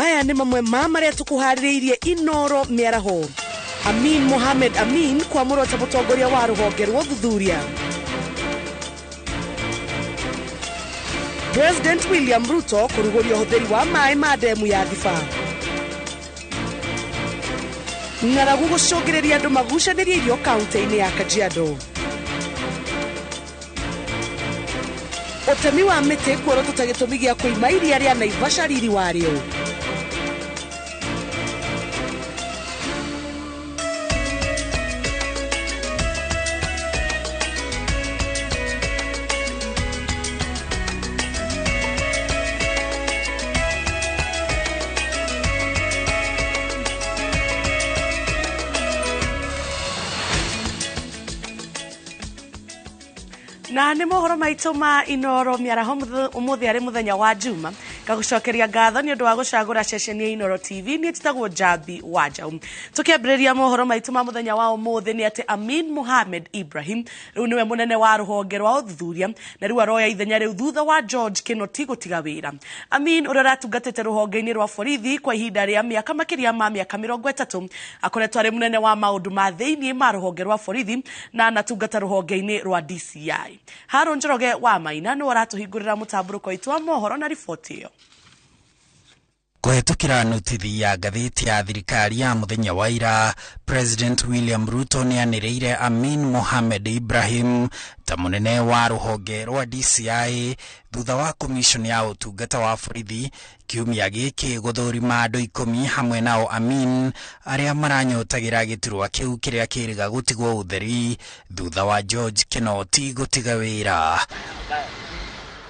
Maya nĩ mamwe ma marĩa tũkũharĩrĩirie Inoro mĩaraho. Amin Mohamed Amin kwamũrwo ta mũtongoria wa rũhonge rwa ũthuthuria. President William Ruto kũrugũria ũhũthĩri wa maĩ ma ndemu ya Thiba. Ng'aragu gũcũngĩrĩria andũ magucanĩrie irio kaunti-inĩ ya Kajiado. Ũtemi wa mĩtĩ kuorotwo ta gĩtũmi gĩa kũima iria rĩa Naivasha riri warĩo. Na nĩ mohoro maitũ ma Inoro mĩaraho ũmũthĩ arĩ mũthenya wa Juma. Ngagũcokeria ngatho nĩ ũndũ wa gũcagũra ceceni ya Inoro TV. Niĩ njĩtagwo Njambi wa Njaũ. Tũkĩambĩrĩria mohoro maitũ ma mũthenya wa ũmũthĩ nĩ atĩ Amin Mohamed Ibrahim rĩu nĩwe mũnene wa rũhonge rwa ũthuthuria na rĩu aroya ithenya rĩu thutha wa George Kinoti gũtiga wĩra. Amin ũrĩa ũratungatĩte rũhonge-inĩ rwa borithi kwa ihinda rĩa mĩaka makĩria ma mĩaka 30 akoretwo arĩ mũnene wa maũndũ ma thĩinĩ ma rũhonge rwa borithi na anatungata rũhonge-inĩ rwa DCI. Haron Njoroge wa Maina nĩwe ũratũhingũrĩra mũtambũrũko witũ wa mohoro na riboti ĩyo. Kũhetũkĩra notithi ya ngathĩti ya thirikari ya mũthenya wa ira, President William Ruto nĩanĩrĩire Amin Mohamed Ibrahim ta mũnene wa rũhonge rwa DCI thutha wa commission ya ũtungata wa borithi kiumia gĩkĩ gũthũrima andũ 10 hamwe nao Amin arĩa maranyotagĩra gĩturwa kĩu kĩrĩa kĩrĩga gũtigwo ũtheri thutha wa George Kinoti gũtiga wĩra.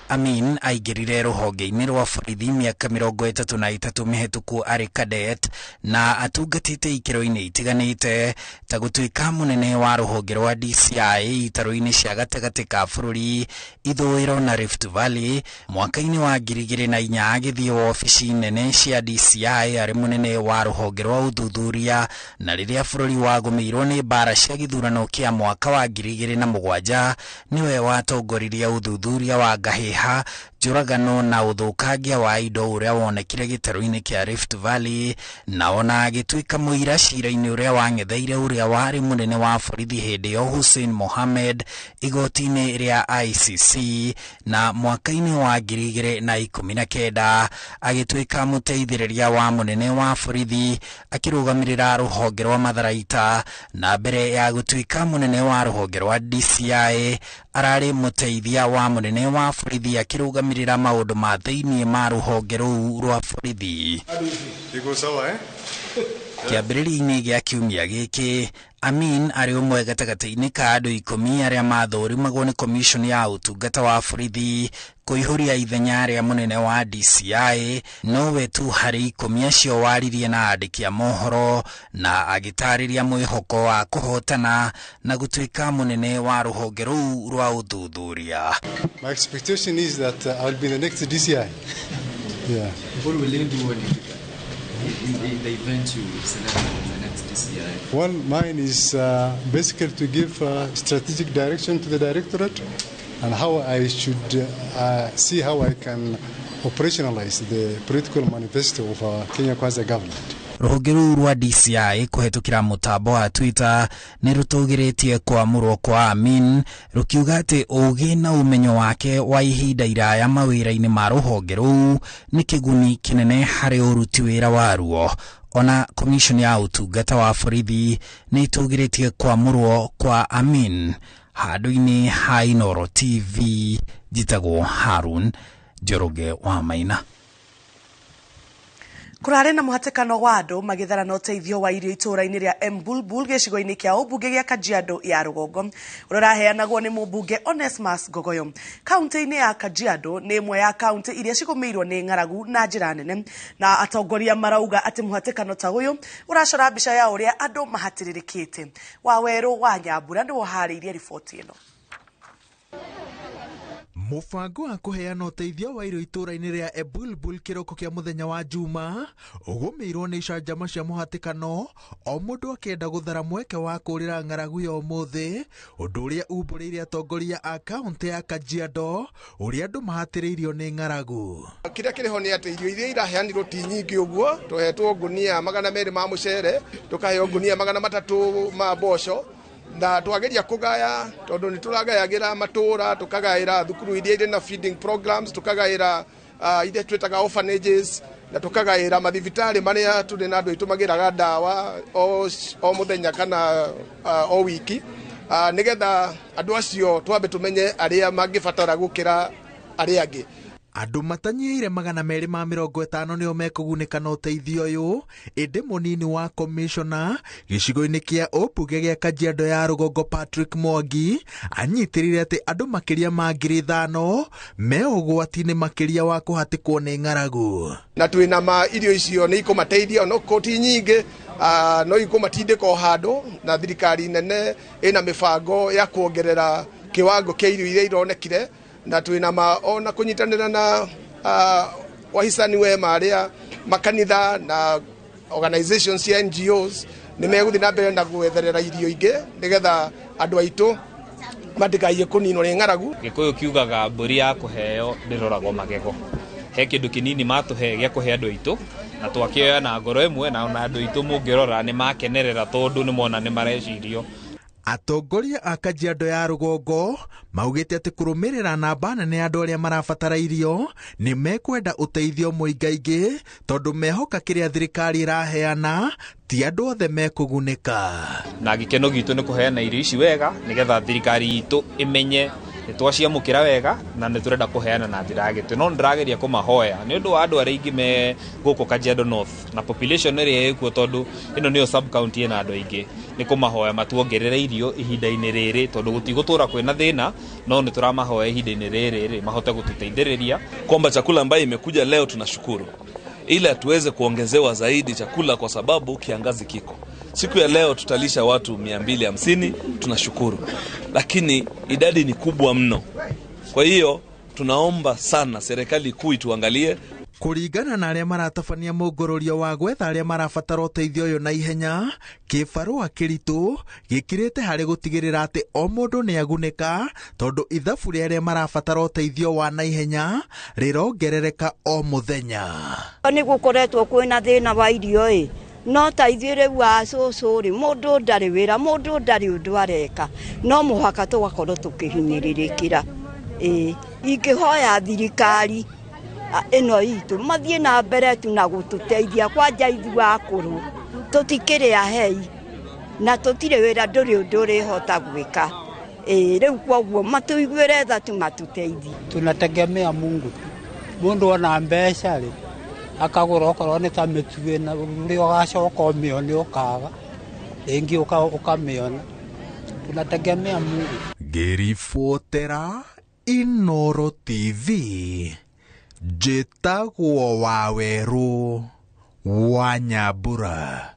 Amin aingĩrire rũhonge-inĩ rwa borithi mĩaka 33 mĩhetũku arĩ cadet na atungatĩte ikĩro-inĩ itiganĩte ta gũtuĩka mũnene wa rũhonge rwa DCI itarũ-inĩ cia gatagatĩ ka bũrũri, ithũĩro na Rift Valley. Mwaka-inĩ wa 2004 agĩthiĩ wabici nene cia DCI arĩ mũnene wa rũhonge rwa ũthuthuria, na rĩrĩa bũrũri wagũmĩirwo nĩ mbara cia gĩthurano kĩa mwaka wa 2007 nĩwe watongoririe ũthuthuria wa ngahĩha, njũragano na ũthũkangia wa indo ũrĩa wonekire gĩtarũ-inĩ kĩa Rift Valley, na ona agĩtuĩka mũira cira-inĩ ũrĩa wang'etheire ũrĩa warĩ mũnene wa borithi hĩndĩ ĩyo Hussein Mohamed igoti-inĩ rĩa ICC, na mwaka-inĩ wa 2019 agĩtuĩka mũteithĩrĩria wa mũnene wa borithi akĩrũgamĩrĩra rũhonge rwa matharaita, na mbere ya gũtuĩka mũnene wa rũhonge rwa DCI ararĩ mũteithia wa mũnene wa borithi akĩrũgamĩrĩra maũndũ ma thĩinĩ ma rũhonge rũu rwa borithi. Iko sawa, eh? Kĩambĩrĩria-inĩ gĩa kiumia gĩkĩ, Amin arĩ ũmwe gatagatĩ-inĩ ka andũ 10 arĩa mathũrimagwo nĩ commission ya ũtungata wa borithi kũihũria ithenya rĩa mũnene wa DCI, nowe tu harĩ 10 acio waririe na andĩki a mohoro na agĩtarĩria mwĩhoko wa kũhotana na gũtuĩka mũnene wa rũhonge rũu rwa ũthuthuria. My expectation is that I'll be the next DCI. Yeah. What will you do when you in the event you select the next DCI? Well, mine is basically to give strategic direction to the directorate and how I should see how I can operationalize the political manifesto of our Kenya Kwanza government. Rũhonge rũu rwa DCI kũhetũkĩra mũtambo wa Twitter nĩ rũtũgĩrĩtie kwamũrwo kwa Amin, rũkiuga atĩ ũũgĩ na ũmenyo wake wa ihinda iraya mawĩra-inĩ ma rũhonge rũu nĩ kĩguni kĩnene harĩ ũruti wĩra waruo. Ona commission ya ũtungata wa borithi nĩ ĩtũgĩrĩtie kwamũrwo kwa Amin. Handũ-inĩ ha Inoro TV njĩtagwo Harun Njoroge wa Maina. Kũrarĩ na mũhatĩkano wa andũ magĩtharana ũteithio wa irio itũũra-inĩ rĩa Embulbul gĩcigo-inĩ kĩa ũmbunge gĩa Kajiado ya rũgongo ũrĩa ũraheanagwo nĩ mũmbunge Onesmus Ngogoyo. Kaunti-inĩ ya Kajiado nĩ ĩmwe ya kaunti iria cigũmĩirwo nĩ ng'aragu na njĩra nene, na atongoria marauga atĩ mũhatĩkano ta ũyũ ũracora mbica ya ũrĩa andũ mahatĩrĩrĩkĩte. Wawerũ wa Nyambura nĩwe ũharĩirie riboti ĩno. Mũbango wa kũheana ũteithio wa irio itũũra-inĩ rĩa Ebulbul kĩroko kĩa mũthenya wa Juma ũgũmĩirwo nĩ icanjama cia mũhatĩkano, o mũndũ akĩenda gũthara mweke wa kũũrĩra ng'aragu ya ũmũthĩ, ũndũ ũrĩa umbũrĩire atongoria a kaũntĩ ya Kajiado ũrĩa andũ mahatĩrĩirio nĩ ng'aragu. Kĩrĩa kĩrĩ ho nĩ atĩ irio iria iraheanirwo ti nyingĩ ũguo, tũhetwo ngunia 200 ma mũcere, tũkaheo ngunia 300 ma mboco, na twageria kũgaya tondũ nĩ tũragayagĩra matũra, tũkagaĩra thukuru iria irĩ na feeding programs, tũkagaĩra iria twĩtaga orphanages, na tũkagaĩra mathibitarĩ marĩa tũrĩ na andũ aitũ magĩraga ndawa o mũthenya kana o wiki, nĩgetha andũ acio twambe tũmenye arĩa mangĩbatara gũkĩra arĩa angĩ. Andũ matanyihĩire 250 nĩo mekũgunĩka na ũteithio ũyũ, ĩndĩ mũnini wa komishona gĩcigo-inĩ kĩa ũmbunge gĩa Kajiado ya Rũgongo Patrick Mwangi anyitĩrĩire atĩ andũ makĩria ma 5,000 me ũgwati-inĩ makĩria wa kũhatĩkwo nĩ ng'aragu. Na twĩna ma irio icio nĩ ikũmateithia, no ti nyingĩ, no ikũmatindĩka o handũ, na thirikari nene ĩna mĩbango ya kuongerera kĩwango kĩa irio iria ironekire, na twĩna ma ona kũnyitanĩra na wahisani wema arĩa makanitha na organizations cia NGOs nĩ megũthiĩ na mbere na gwetherera irio ingĩ nĩgetha andũ aitũ matikaiye kũninwo nĩ ng'aragu. Gĩkũyũ kiugaga mbũri ya kũheo ndĩroragwo magego. He kĩndũ kĩnini matũhe gĩa kũhe andũ aitũ, na twakĩoya na ngoro ĩmwe, na ona andũ aitũ mũngĩrora nĩ makenerera tondũ nĩ mona nĩ marecirio. Atongoria a Kajiado ya Rũgongo maugĩte atĩ kũrũmĩrĩra namba nene ya andũ arĩa marabatara irio nĩ mekwenda ũteithio mũingaingĩ tondũ mehoka kĩrĩa thirikari ĩraheana ti andũ othe mekũgunĩka. Na gĩkeno gitũ nĩ kũheana irio ici wega nĩgetha thirikari itũ ĩmenye nĩ twaciamũkĩra wega na nĩ tũrenda kũheana na njĩra ya gĩtĩo. No nĩndĩrageria kũmahoya nĩ ũndũ wa andũ arĩa aingĩ me gũkũ Kajiado North na population ĩrĩa ĩkuo, tondũ ĩno nĩyo sub county ĩna andũ aingĩ, nĩ kũmahoya matuongerere irio ihinda-inĩ rĩrĩ tondũ gũtigũtũra kwĩna thĩna, no nĩ tũramahoya ihinda-inĩ rĩrĩ mahote gũtũteithĩrĩria. Kwamba chakula ambayo imekuja leo tunashukuru, ila tuweze kuongezewa zaidi chakula kwa sababu kiangazi kiko. Siku ya leo tutalisha watu 250, tunashukuru, lakini idadi ni kubwa mno. Kwa hiyo tunaomba sana serikali kuu ituangalie. Kũringana na arĩa maratabania mũngũrũrio wa gwetha arĩa marabatara ũteithio ũyũ na ihenya, kĩbarũa kĩritũ gĩkirĩte harĩ gũtigĩrĩra atĩ o mũndũ nĩ agunĩka tondũ ithabu rĩa arĩa marabatara ũteithio wa na ihenya rĩrongerereka o mũthenya. Nĩ gũkoretwo kwĩna thĩna wa irio ĩ, no ta ithuĩ rĩu a cũcũ rĩ, mũndũ ndarĩ wĩra, mũndũ ndarĩ ũndũ areka, no mũhaka tũgakorwo tũkĩhinyĩrĩrĩkĩra. Ĩ, ingĩhoya thirikari ĩno itũ mathiĩ na mbere tu na gũtũteithia, kwanja ithuĩ akũrũ tũtikĩrĩ ahei na tũtirĩ wĩra, ndũrĩ ũndũ ũrĩhota gwĩka. Ĩ, rĩu kwoguo matũiguĩre tha tu matũteithie. Tunategemea Mungu tu. Mundu ona mbeca rĩ akagũra okorwo nĩ ta mĩtu ĩna ũrĩa ũgacoka ũmĩone ũkaga rĩngĩ ũkamĩona. Tunategemea Mungu. Ngĩribotera Inooro TV, njĩtagwo Wawerũ wa Nyambura.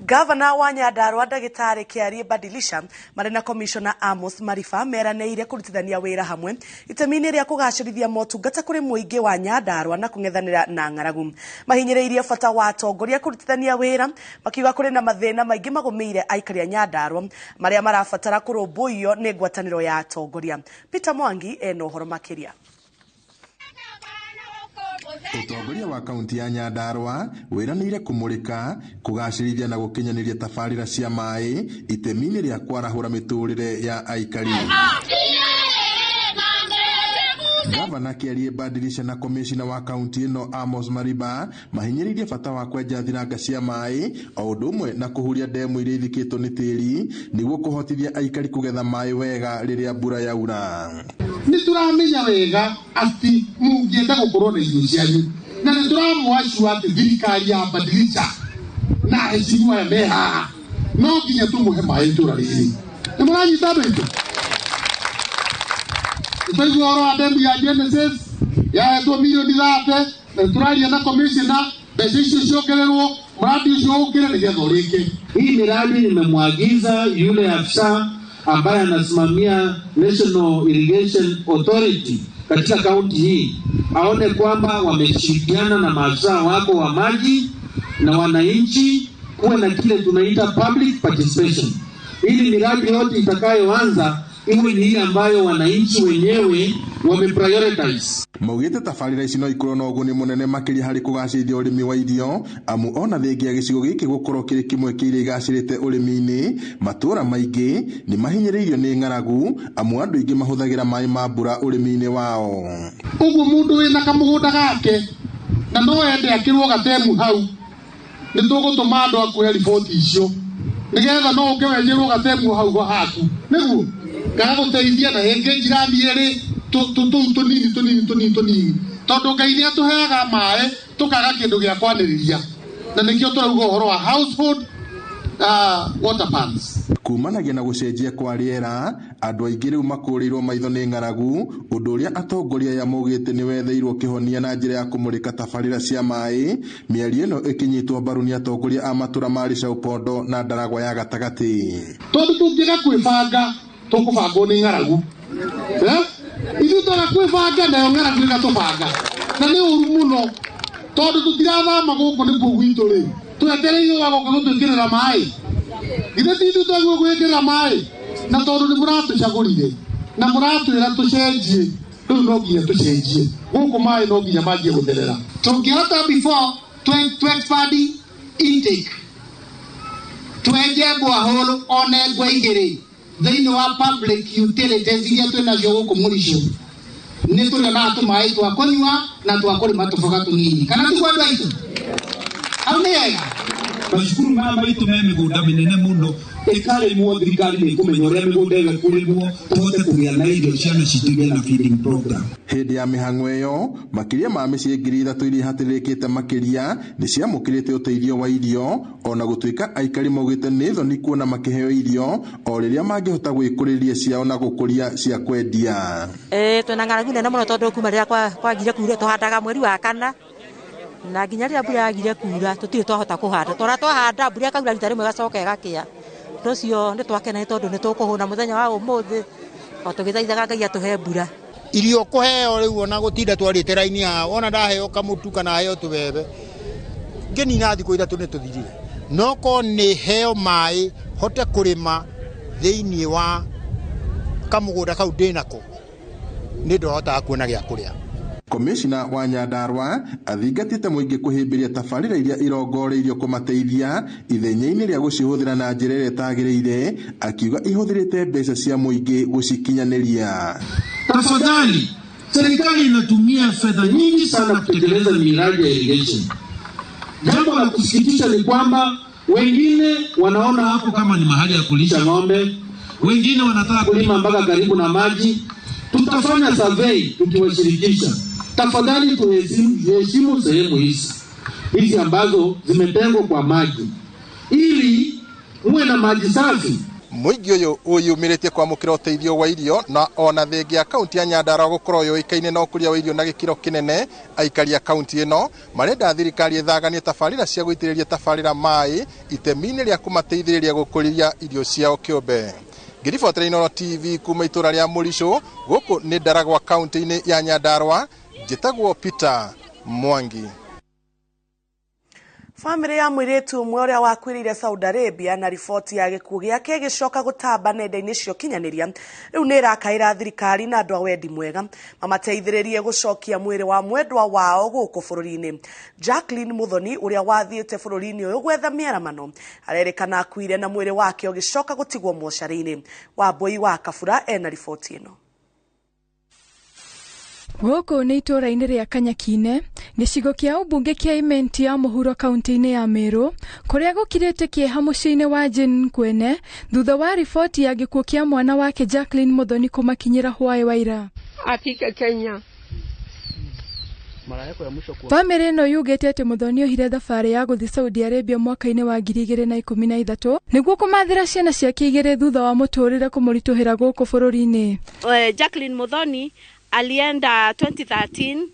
Gavana wa Nyandarua ndagĩtarĩ Kĩarie Badilisha marĩ na komishona Amos Mariba meranĩire kũrutithania wĩra hamwe itemi-inĩ rĩa kũgacĩrithia motungata kũrĩ mũingĩ wa Nyandarua na kũng'ethanĩra na ng'aragu. Mahinyĩrĩirie bata wa atongoria kũrutithania wĩra makiuga kũrĩ na mathĩna maingĩ magũmĩire aikari a Nyandarua marĩa marabatara kũrũmbũiyo nĩ ngwatanĩro ya atongoria. Peter Mwangi ena ũhoro makĩria. Ũtongoria wa kaunti ya Nyandarua wĩranĩire kũmũrĩka, kũgacĩrithia na gũkinyanĩria tabarĩra cia maĩ itemi-inĩ rĩa kwarahũra mĩtũrĩre ya aikari. Gavana Kĩarie Badilisha na komishina wa kaunti ĩno Amos Mariba mahinyĩrĩirie bata wa kwenja thiranga cia maĩ o ũndũ ũmwe na kũhuria ndemu iria ithikĩtwo nĩ tĩri nĩguo kũhotithia aikari kũgetha maĩ wega rĩrĩa mbura yaura. Nĩ tũramenya wega atĩ mũngĩenda gũkorwo na irio cianyu, na nĩ tũramwacua atĩ thirikari ya Badilisha na aheshimiwa aya me haha no nginya tũmũhe maĩ itũra rĩrĩ. Nĩ mũranyita andũ aitũ? Twaigua ũhoro wa ndemu ya Genesis yahetwo milioni 30, na tũraria na commissioner mbeca icio ciongererwo, mradi ũcio ũkĩre nĩgetha ũrĩke. Hii miradi nimemwagiza yule afisa ambaye anasimamia National Irrigation Authority katika kaunti hii aone kwamba wameshirikiana na maafisa wako wa maji na wananchi, kuwe na kile tunaita public participation, ili miradi yote itakayoanza iwe ni ile ambayo wananchi wenyewe wameprioritize. Maugĩte tabarĩra ici no ikorwo na ũguni mũnene makĩria harĩ kũgacĩrithia ũrĩmi wa irio, amu ona thengia gĩcigo gĩkĩ gũkorwo kĩrĩ kĩmwe kĩa iria igacĩrĩte ũrĩmi-inĩ, matũũra maingĩ nĩ mahinyĩrĩirio nĩ ng'aragu, amu andũ aingĩ mahũthagĩra maĩ ma mbura ũrĩmi-inĩ wao. Ũguo mũndũ wĩna kamũgũnda gake na no ende akĩrwo gatemu hau, nĩ tũgũtũma andũ a kuoya riboti icio nĩgetha no ũke wenjerwo gatemu hau haku nĩguo gagagũteithia na ĩngĩ njirani ĩrĩ tũu tũnini tũnini tũnini tũnini, tondũ Ngai nĩ atũheaga maĩ tũkaga kĩndũ gĩa kwanĩrĩria, na nĩkĩo tũrauga ũhoro wa household water pans. Kumanagia na gũcenjia kwa rĩera, andũ aingĩ rĩu makũrĩirwo maitho nĩ ng'aragu, ũndũ ũrĩa atongoria aya maugĩte nĩ wetheirwo kĩhonia na njĩra ya kũmũrĩka tabarĩra cia maĩ. Mĩario ĩno ĩkĩnyitwo mbaru nĩ atongoria a matũra ma Rĩcaũ na Ndaragwa ya gatagatĩ. Tondũ tũngĩaga kwĩbanga tũkũbangwo nĩ ng'aragu, ithuĩ twaga kwĩbanga nayo ng'aragu ĩgatũbanga, na nĩ ũru mũno tondũ tũtirathama gũkũ nĩkuo gwitũ rĩ, twetereire wagoka gũtwĩkĩrĩra maĩ, githĩ ti ithuĩ twagĩrĩirwo gwĩkĩrĩra maĩ? Na tondũ nĩ mũratũcagũrire na mũratwĩra tũcenjie, rĩu no nginya tũcenjie gũkũ, maĩ no nginya manjie gũtherera. Tũngĩhota before 20 intake twenje borehole one ngwa igĩrĩ thĩinĩ wa public utilities iria twĩ nacio gũkũ Mũricũ, nĩ tũrĩonaga tũmaĩ twa kũnyua na twa kũrĩma tũboga tũnini, kana tiguo andũ aitũ? Hau nĩ hega. Macukuru maya maitũ me mĩgũnda mĩnene mũno ĩkarĩmwo, thirikari nĩ ĩkũmenya ũrĩa mĩgũnda ĩyo ĩkũrĩmwo tũhote kũgĩa na irio ciana citũ igĩe na feeding program. Hĩndĩ ya mĩhang'o ĩyo, makĩria ma mĩciĩ 3,000 iria ihatĩrĩrĩkĩte makĩria nĩ ciamũkĩrĩte ũteithio wa irio, ona gũtuĩka aikari maugĩte nĩ thoni kuona makĩheo irio o rĩrĩa mangĩhota gwĩkũrĩria ciao na gũkũria cia kwendia. Twĩna ng'aragu nene mũno tondũ kuma rĩrĩa kwagire kuura tũhandaga mweri wa kana, na nginya rĩrĩa mbura yagire kuura tũtirĩ twahota kũhanda, tũrĩa twahanda mbura ĩkaura rita rĩmwe ĩgacoka ĩgakĩa. Ũndũ ũcio nĩ twakena nĩ tondũ nĩ tũkũhũna mũthenya wa ũmũthĩ o tũgĩthaithaga Ngai atũhe mbura. Irio kũheo rĩu ona gũtinda twarĩte raini haha, ona ndaheo kamũtu kana heo tũbebe ngĩnina thikũ ithatũ nĩ tũthirire, no ko nĩ heo maĩ hote kũrĩma thĩinĩ wa kamũgũnda kau ndĩnako nĩ ndohotaga kuona gĩa kũrĩa. Komishina wa Nyandarua athingatĩte mũingĩ kũhĩmbĩria tabarĩra iria irongoreirio kũmateithia ithenya-inĩ rĩa gũcihũthĩra na njĩra ĩrĩa ĩtagĩrĩire, akiuga ihũthĩrĩte mbeca cia mũingĩ gũcikinyanĩria. Tafadhali, serikali inatumia fedha nyingi sana kutekeleza miradi ya irrigation. Jambo la kusikitisha ni kwamba wengine wanaona hapo kama ni mahali ya kulisha ng'ombe, wengine wanataka kulima mpaka karibu na maji. Tutafanya survey tukiwashirikisha. Tafadhali tuheshimu sehemu hizi ambazo zimetengwa kwa maji ili muwe na maji safi. Mũingĩ ũyũ ũyumĩrĩtie kwamũkĩra ũteithio wa irio, na ona thengia kaunti ya Nyandarua gũkorwo yũĩkaine na ũkũria wa irio na gĩkĩro kĩnene, aikari a kaunti ĩno marenda thirikari ĩthaganie tabarĩra cia gũitĩrĩria tabarĩra maĩ itemi-inĩ rĩa kũmateithĩrĩria gũkũria irio ciao kĩũmbe. Ngĩribotera Inooro TV kuma itũra rĩa Mũricũ, gũkũ nĩ Ndaragwa kaunti-inĩ ya Nyandarua, njĩtagwo Peter Mwangi. Famĩlĩ ya mũirĩtu ũmwe ũrĩa wakuĩrĩire Saudi Arabia na riboti ya gĩkuũ gĩake ĩgĩcoka gũtamba nenda-inĩ cia ũkinyanĩria, rĩu nĩ ĩrakaĩra thirikari na andũ a wendi mwega mamateithĩrĩrie gũcokia mwĩrĩ wa mwendwa wao gũkũ bũrũri-inĩ. Jacqueline Muthoni ũrĩa wathiĩte bũrũri-inĩ ũyũ gwetha mĩaramano arerĩkana akuire na mwĩrĩ wake ũgĩcoka gũtigwo mocarĩ-inĩ. Wambui wa Kabura ena riboti ĩno. Gũkũ nĩ itũũra-inĩ rĩa Kanyakine, gĩcigo kĩa ũmbunge kĩa Imenti ya mũhuro kaunti-inĩ ya Meru, kũrĩa gũkirĩte kĩeha mũciĩ-inĩ wa Jane Nkwene thutha wa riboti ya gĩkuũ kĩa mwana wake Jacqueline Muthoni kũmakinyĩra hwaĩ wa ira. Afike Kenya. Bamĩrĩ ĩno yugĩte atĩ Muthoni ohire thabarĩ ya gũthiĩ Saudi Arabia mwaka-inĩ wa 2013 nĩguo kũmathĩra ciana ciake igĩrĩ thutha wa mũtũrĩre kũmũritũhĩra gũkũ bũrũri-inĩ. Jacqueline Muthoni alienda 2013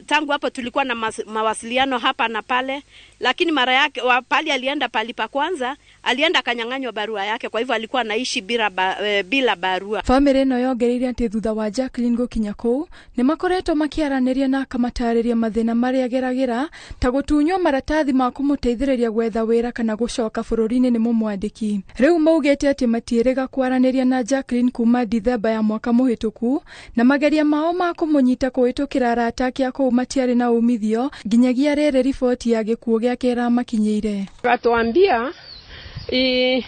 Tangu hapo tulikuwa na mawasiliano hapa na pale, lakini mara yake pali alienda pali pa kwanza alienda akanyang'anywa barua yake, kwa hivyo alikuwa anaishi bila barua. Famĩlĩ ĩno yongereire atĩ thutha wa Jacqueline gũkinya kũu nĩ makoretwo makĩaranĩria na akamatarĩria mathĩna marĩa ageragĩra ta gũtunywo maratathi ma kũmũteithĩrĩria gwetha wĩra kana gũcoka bũrũri-inĩ nĩ mũmwandĩki. Rĩu maugĩte atĩ matiĩrĩga kwaranĩria na Jacqueline kuma Dithemba ya mwaka mũhĩtũku na mageria mao ma kũmũnyita kũhĩtũkĩra arata ake a kũu matiarĩ na umithio nginyagia rĩrĩ riboti ya gĩkuũ gĩake ĩramakinyĩire. Akatuambia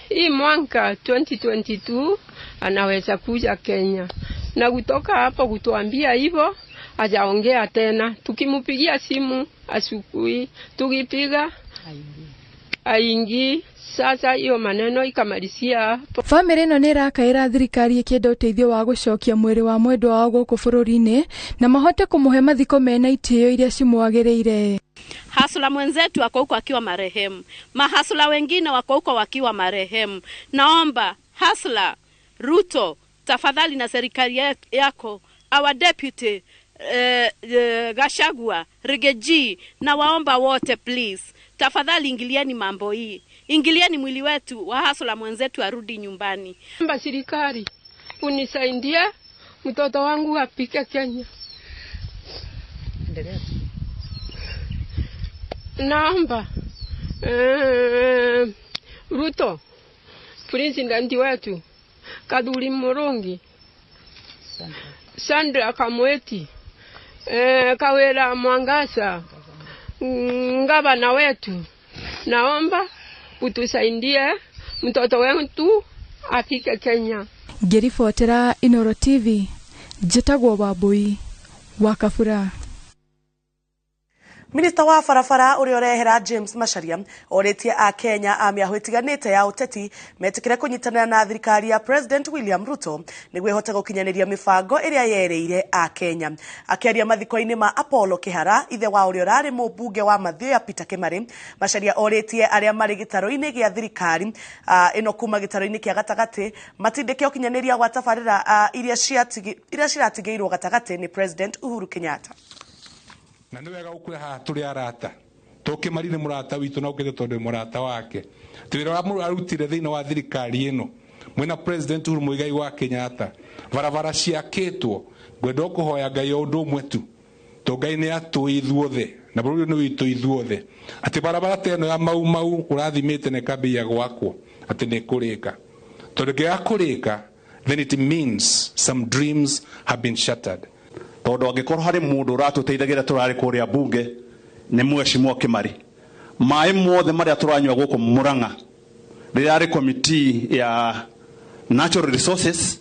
hii mwaka 2022 anaweza kuja Kenya, na kutoka hapo kutuambia hivyo hajaongea tena. Tukimupigia simu asukui, tukipiga aingi. Sasa hiyo maneno ikamalizia. Famĩlĩ ĩno nĩ ĩrakaĩra thirikari ĩkĩenda ũteithio wa gũcokia mwĩrĩ wa mwendwa wao gũkũ bũrũri-inĩ na mahote kũmũhe mathiko mena itĩo iria cimwagĩrĩire. Hasula mwenzetu wako huko akiwa marehemu, mahasula wengine wako huko wakiwa marehemu. Naomba Hasla Ruto tafadhali na serikali yako, our deputy Gachagua, Rigathi, na waomba wote please, tafadhali ingilieni mambo hii, ingilieni mwili wetu wa hasula mwenzetu arudi nyumbani. Naomba serikali unisaidie mtoto wangu apike Kenya. Naomba Ruto president wetu, Kaduri Murungi, Sandra Kamweti, Kawera Mwangasa, ngabana wetu, naomba utusaidie mtoto wetu afike Kenya. Ngĩribotera Inooro TV, njĩtagwo Wambui wa Kabura. Minista wa barabara ũrĩa ũrehera James Macharia orĩtie a Kenya a mĩahũ ĩtiganĩte ya ũteti metĩkĩre kũnyitanĩra na thirikari ya President William Ruto nĩguo ĩhote gũkinyanĩria mĩbango ĩrĩa yerĩire a Kenya. Akĩaria mathiko-inĩ ma Apollo Kĩhara, ithe wa ũrĩa ũrarĩ mũmbunge wa Mathioya Peter Kĩmarĩ, Macharia orĩtie arĩa marĩ gĩtarũ-inĩ gĩa thirikari ĩno kuma gĩtarũ-inĩ kĩa gatagatĩ matindĩke ũkinyanĩria wa tabarĩra iria ciratigĩirwo gatagatĩ nĩ President Uhuru Kenyatta. Na nĩ wega gũkwĩra haha tũrĩ arata tũkĩmari nĩ mũrata witũ na ũkĩte tondũ nĩ mũrata wake atĩ wĩra ũrĩa arutire thĩinĩ wa thirikari ĩno mwĩna President Uhuru Muigai wa Kenyatta, barabara ciakĩtwo, ngwenda kũhoya Ngai o ũndũ ũmwe tu to Ngai nĩ atũĩ ithuothe na bũrũri nĩ witũ ithuothe atĩ barabara ta ĩno ya Mau Mau ũrathimĩte na ĩkambĩrĩria gwakwo atĩ nĩ ĩkũrĩka, tondũ ĩngĩaga kũrĩka then it means some dreams have been shattered. Tondu angikorwo hari mundu uratuteithagira turari kuria bunge ni Mheshimiwa Kimari, maĩ mothe maria turanyua guku Murang'a riria ari committee ya natural resources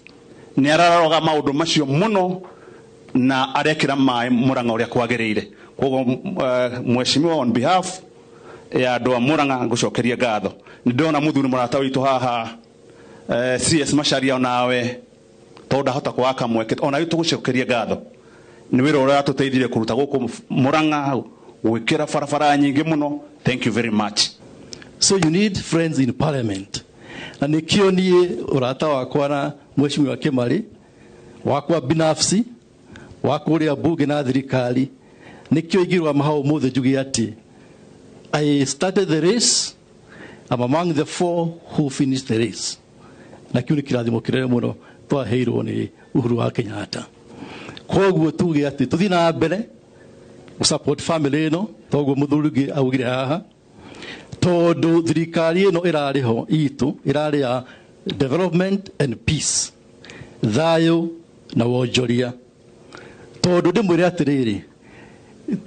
ni araroga maundu macio muno na arekira maĩ Murang'a uria kwagiriire. Koguo Mheshimiwa, on behalf ya andu a Murang'a ngucokeria ngatho. Ni ndona muthuri murata witu haha CS Macharia onawe tondu ndahota kwaga kamweke ona tugucokeria ngatho ni wira uria tuteithire kuruta guku Murang'a gwikira barabara nyingi muno. Thank you very much. So you need friends in parliament, na nikio nie urata wakwa na Mheshimiwa Kimari wakwa binafsi wa kuria bunge na thirikari nikio igirwa mahau muthe njuge ati I started the race, I'm among the four who finished the race, na kiu ni kirathimo kirere muno twaheirwo ni Uhuru wa Kenyatta. Koguo tuge ati tuthi na mbere support family ino toguo muthuri ungi augire haha tondu thirikari ino irari ho itu irari ya development and peace, thayo na wonjoria. Tondu ndimwire atiriri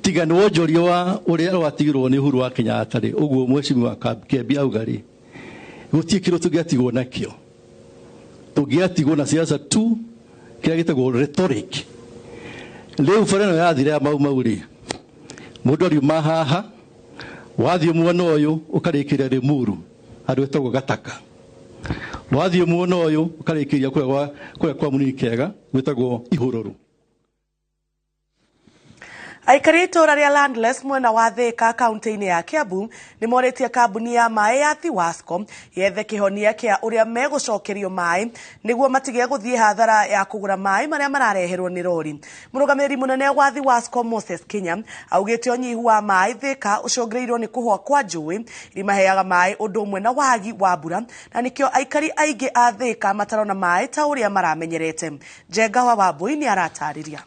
tiga ni wonjoria wa uria watigirwo ni Uhuru wa Kenyatta ri uguo Mheshimiwa Kembi auga ri gutie kindu tungiatigwo nakio, tungiatigwo na siasa tu kiria gitagwo rhetoric. Riu bara ĩno yathire ya Mau Mau rĩ, mũndũ ariuma haha wathiĩ mwena ũyũ ũkarĩkĩria Limuru handũ hetagwo Gataka, wathiĩ mwena ũyũ ũkarĩkĩria kũrĩa kwa Mũnini Kĩega gwĩtagwo Ihũrũrũ. Aikari a itũũra rĩa Landless mwena wa Thika kaunti-inĩ ya Kiambu nĩ morĩtie kambuni ya maĩ ya Thiwasco yethe kĩhonia kĩa ũrĩa megũcokerio maĩ nĩguo matige gũthiĩ hathara ya kũgũra maĩ marĩa marareherwo nĩ rori. Mũrũgamĩrĩri mũnene wa Thiwasco Moses Kinya augĩte ũnyihu wa maĩ Thika ũcũngĩrĩirio nĩ kũhũa kwa njũĩ iria imaheaga maĩ ũndũ ũmwe na wagi wa mbura na nĩkĩo aikari aingĩ a Thika matarona maĩ ta ũrĩa maramenyerete. Njenga wa Wambui nĩ aratarĩria.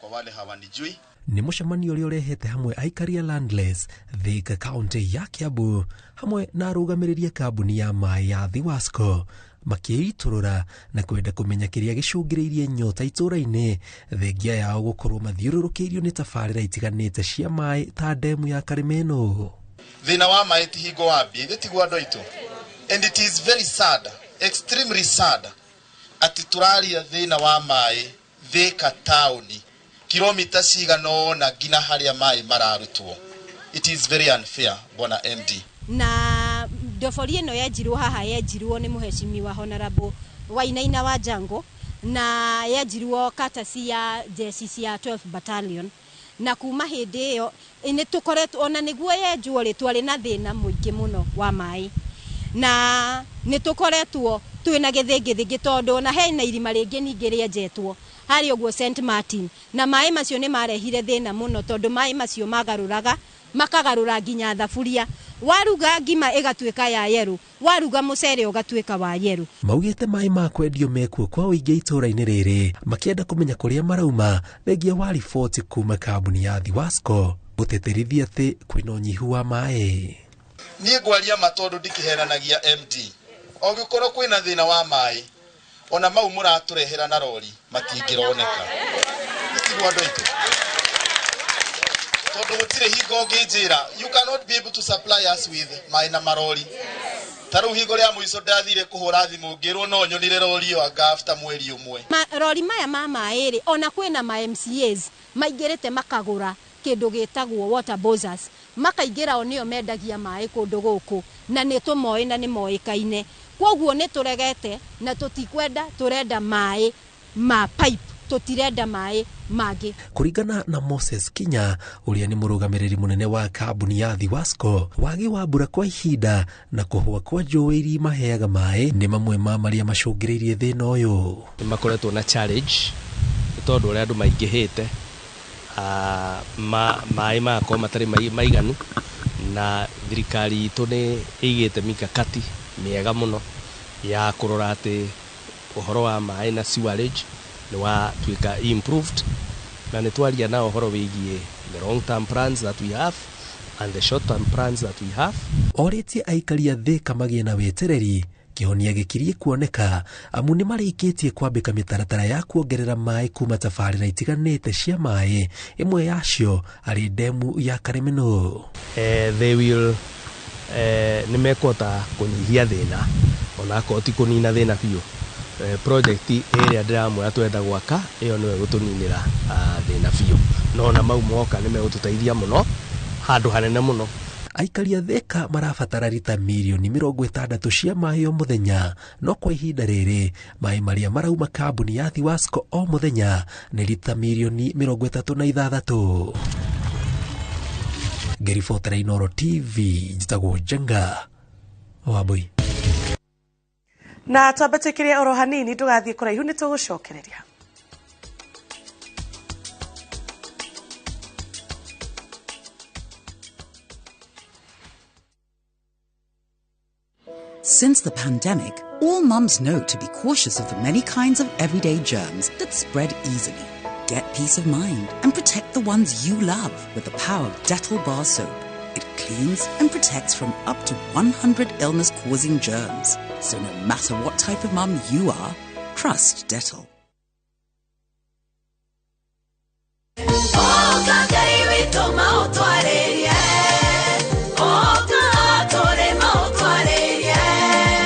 Kwa wale hawanijui Nĩ mũcemanio ũrĩa ũrehete hamwe aikari a Landless Thika kaunti ya Kiambu hamwe na arũgamĩrĩri a kambuni ya maĩ ya Thiwasco makĩitũrũra na kwenda kũmenya kĩrĩa gĩcũngĩrĩirie nyota itũũra-inĩ thengia yao gũkorwo mathiũrũrũkĩirio nĩ tabarĩra itiganĩte cia maĩ ta ndemu ya Karĩmĩnũ. Thina wa maĩ ti hingo wambie ithuĩ tiguo andũ aitũ, and it is very sad, extremely sad, atĩ tũraria thĩna wa maĩ Thika taũni kilomita cigana ũna nginya harĩa maĩ mararutwo. It is very unfair, bwana MD. Na ndobori ĩno yenjirwo haha, yenjirwo nĩ mũhecimiwa Honorable Wainaina wa Jango, na yenjirwo courtesy ya jeshi cia 12 Battalion, na kuma hĩndĩ ĩyo nĩ tũkoretwo, ona nĩguo yenjwo rĩ, twarĩ na thĩna mũingĩ mũno wa maĩ, na nĩ tũkoretwo twĩna gĩthĩngĩthĩngĩ tondũ ona hena irima rĩngĩ ningĩ rĩenjetwo harĩa ũguo St Martin, na maĩ macio nĩ marehire thĩna mũno tondũ maĩ macio magarũraga, makagarũra nginya thaburia, waruga ngima ĩgatuĩka ya yerũ, waruga mũcere ũgatuĩka wa yerũ. Maugĩte maĩ ma kwendio mekuo kwa ũingĩ itũũra-inĩ rĩrĩ makĩenda kũmenya kũrĩa marauma thengia wa riboti kuma kambuni ya Thiwasco gũtĩtĩrithia atĩ kwĩna ũnyihu wa maĩ. Niĩ ngwaria ma tondũ ndikĩheranagia MD, ũngĩkorwo kwĩna thĩna wa maĩ ona mau mũratũrehera na rori matingĩroneka, tiguo andũ aitũ, tondũ gũtirĩ hingo ũngĩnjĩra you cannot be able to supply us with maĩ na marori. Ta rĩu hingo rĩa mũico ndathire kũhũra thimũ ngĩrwo no nyonire rori ĩyo anga after mweri ũmwe. Rori maya ma maĩ rĩ, ona kwĩna ma MCAs maingĩrĩte makagũra kĩndũ gĩtagwo water bowsers, makaingĩra o nĩo mendagia maĩ kũndũ gũkũ, na nĩ tũmoĩ na nĩ moĩkaine. Kwoguo nĩ tũregete na tũtikwenda, tũrenda maĩ ma pipe, tũtirenda maĩ mangĩ. Kũringana na Moses Kinya ũrĩa nĩ mũrũgamĩrĩri mũnene wa kambuni ya Thiwasco, wagi wa mbura kwa ihinda na kũhũa kwa njũĩ iria imaheaga maĩ nĩ mamwe ma marĩa macũngĩrĩirie thĩna ũyũ. Nĩ makoretwo na challenge nĩ tondũ ũrĩa andũ maingĩhĩte, maĩ magakorwo matarĩ maiganu, na thirikari itũ nĩ ĩigĩte mikakati mĩega mũno ya kũrora atĩ ũhoro wa maĩ na sewerage nĩ watuĩka improved, na nĩ twaria na ũhoro wĩgiĩ the long term plans that we have and the short term plans that we have. Orĩtie aikari a Thika magĩe na wetereri kĩhonia gĩkirie kuoneka amu nĩ marĩkĩtie kwambĩka mĩtaratara ya kuongerera maĩ kuma tabarĩra itiganĩte cia maĩ, ĩmwe yacio arĩ ndemu ya Karĩmĩnũ. They will nĩ mekũhota kũnyihia thĩna onakorwo ti kũnina thĩna biũ. Project ĩrĩa ndĩramwĩra twenda gwaka ĩyo nĩyo ĩgũtũninĩra thĩna biũ, no ona mau moka nĩ megũtũteithia mũno handũ hanene mũno. Aikari a Thika marabatara rita mirioni 60 cia maĩ o mũthenya, no kwa ihinda rĩrĩ maĩ marĩa marauma kambuni ya Thiwasco o mũthenya nĩ rita mirioni 36. Ngĩribotera Inooro TV, njĩtagwo Njenga Wambui. Na twambe twĩkĩre oro hanini ndũgathiĩ kũraihu nĩ tũgũcokereria. Since the pandemic, all mums know to be cautious of the many kinds of everyday germs that spread easily. Get peace of mind and protect the ones you love with the power of Dettol Bar Soap. It cleans and protects from up to 100 illness-causing germs. So no matter what type of mum you are, trust Dettol.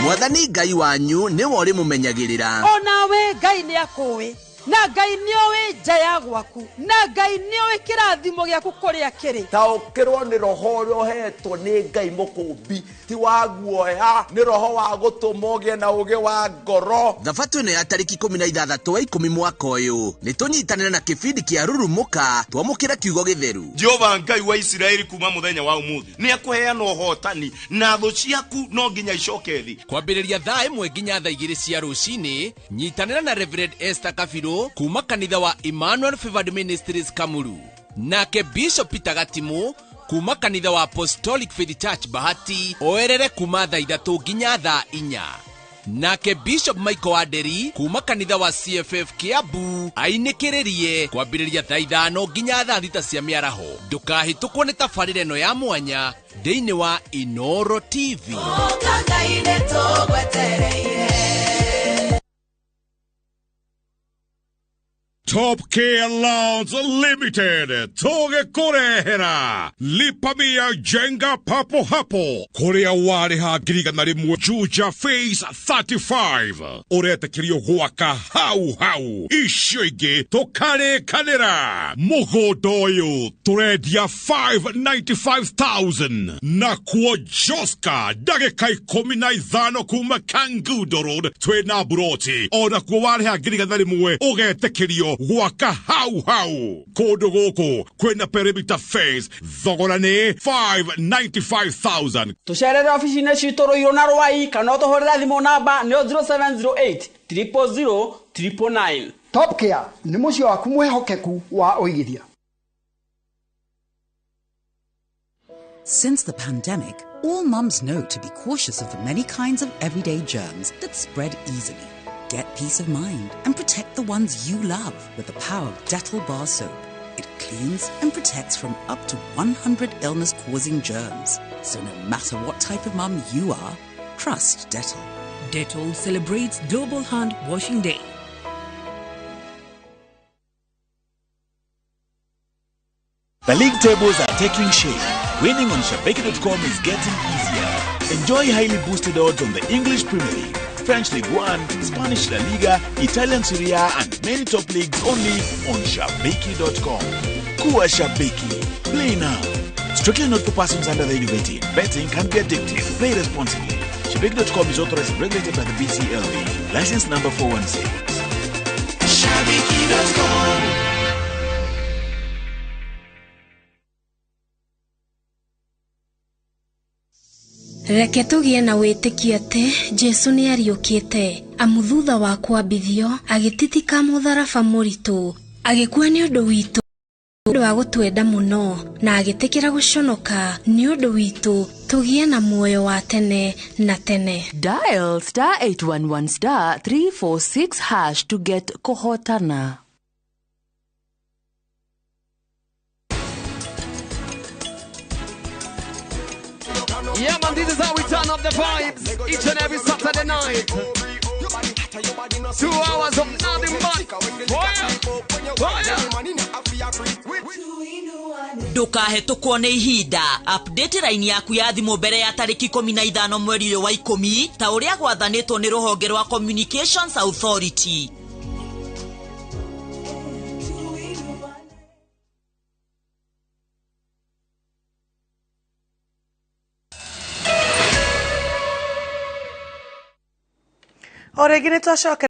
Mwathani Ngai wanyu nĩwe ũrĩmũmenyagĩrĩra. Onawe Ngai nĩ akũĩ Na Ngai nĩoĩ nja ya gwaku, na Ngai nĩoĩ kĩrathimo gĩaku kũrĩa kĩrĩ. Taũkĩrwo nĩ roho ũrĩa ũhetwo nĩ Ngai mũkũmbi, ti wa guoya, nĩ roho wa gũtũma ũgĩe na ũgĩ wa ngoro. Thabatũ ĩno ya tarĩki 16 wa 10 mwaka ũyũ nĩ tũnyitanĩre na kĩbindi kĩa Rurumũka twamũkĩre kiugo gĩtheru. Jehova Ngai wa Isiraeli kuma mũthenya wa ũmũthĩ nĩ akũheana ũhotani na thũ ciaku no nginya icoke thĩ. Kwambĩrĩria thaa 1 nginya thaa 2 cia rũcinĩ, nyitanĩra na Reverend Esther Kabirũ kuma kanitha wa Emmanuel Favored Ministries Kamuru, nake Bishop Peter Gatimu kuma kanitha wa Apostolic Faith Church Bahati oerere kuma thaa 3 nginya thaa 4, nake Bishop Michael Wanderi kuma kanitha wa CFF Kiambu ainĩkĩrĩrie kwambĩrĩria thaa 5 nginya thaa 6 cia mĩaraho. Ndũkahĩtũkwo nĩ tabarĩra ĩno ya mwanya thĩinĩ wa Inooro TV. Top Care Loans Limited tũgĩkũrehera Lipa Mia Jenga papo hapo kũrĩa warĩha 100,000 Juja Phase 35 ũretĩkĩrio gwaka hau hau, icio ingĩ tũkarĩkanĩra. Mũgũnda ũyũ tũrendia 595,000 nakuo Joska ndagĩka 15 kuma Kangundo Road twĩna buroti, onakuo warĩha 100,000 ũgetĩkĩrio gwaka hau hau. Kũndũ gũkũ kwĩna perimeter fence, thogora nĩ 595,000. Tũcerere ofici-inĩ citũ Rũirũ na Rwai kana ũtũhũrĩre thimũ namba nĩyo 0708 000 999. Top Care nĩ mũciĩ waku mwĩhokeku wa ũigithia. Since the pandemic, all mums know to be cautious of the many kinds of everyday germs that spread easily. Get peace of mind and protect the ones you love with the power of Dettol Bar Soap. It cleans and protects from up to 100 illness-causing germs. So no matter what type of mum you are, trust Dettol. Dettol celebrates Global Hand Washing Day. The league tables are taking shape. Winning on Shabiki.com is getting easier. Enjoy highly boosted odds on the English Premier League, French League One, Spanish La Liga, Italian Serie A, and many top leagues only on Shabiki.com. Kuwa Shabiki. Play now. Strictly not for persons under the age of 18. Betting can be addictive. Play responsibly. Shabiki.com is authorized and regulated by the BCLB. License number 416. Shabiki.com. Reke tũgĩe na wĩtĩkio atĩ Jesũ nĩ ariũkĩte, amu thutha wa kwambithio agĩtitika mũtharaba mũritũ, agĩkua nĩ ũndũ witũ ũndũ wa gũtwenda mũno, na agĩtĩkĩra gũconoka nĩ ũndũ witũ tũgĩe na muoyo wa tene na tene. Dial star 811 star 346 hash to get Kohotana. Yeah, man, this is how we turn up the vibes each and every Saturday night. 2 hours of nothing but fire, fire. Ndũkahĩtũkwo nĩ ihinda. Update line yaku ya thimũ mbere ya tarĩki 15 mweri ũyũ wa 10 ta ũrĩa gwathanĩtwo nĩ rũhonge rwa Communications Authority. O rĩngĩ nĩ twacoka.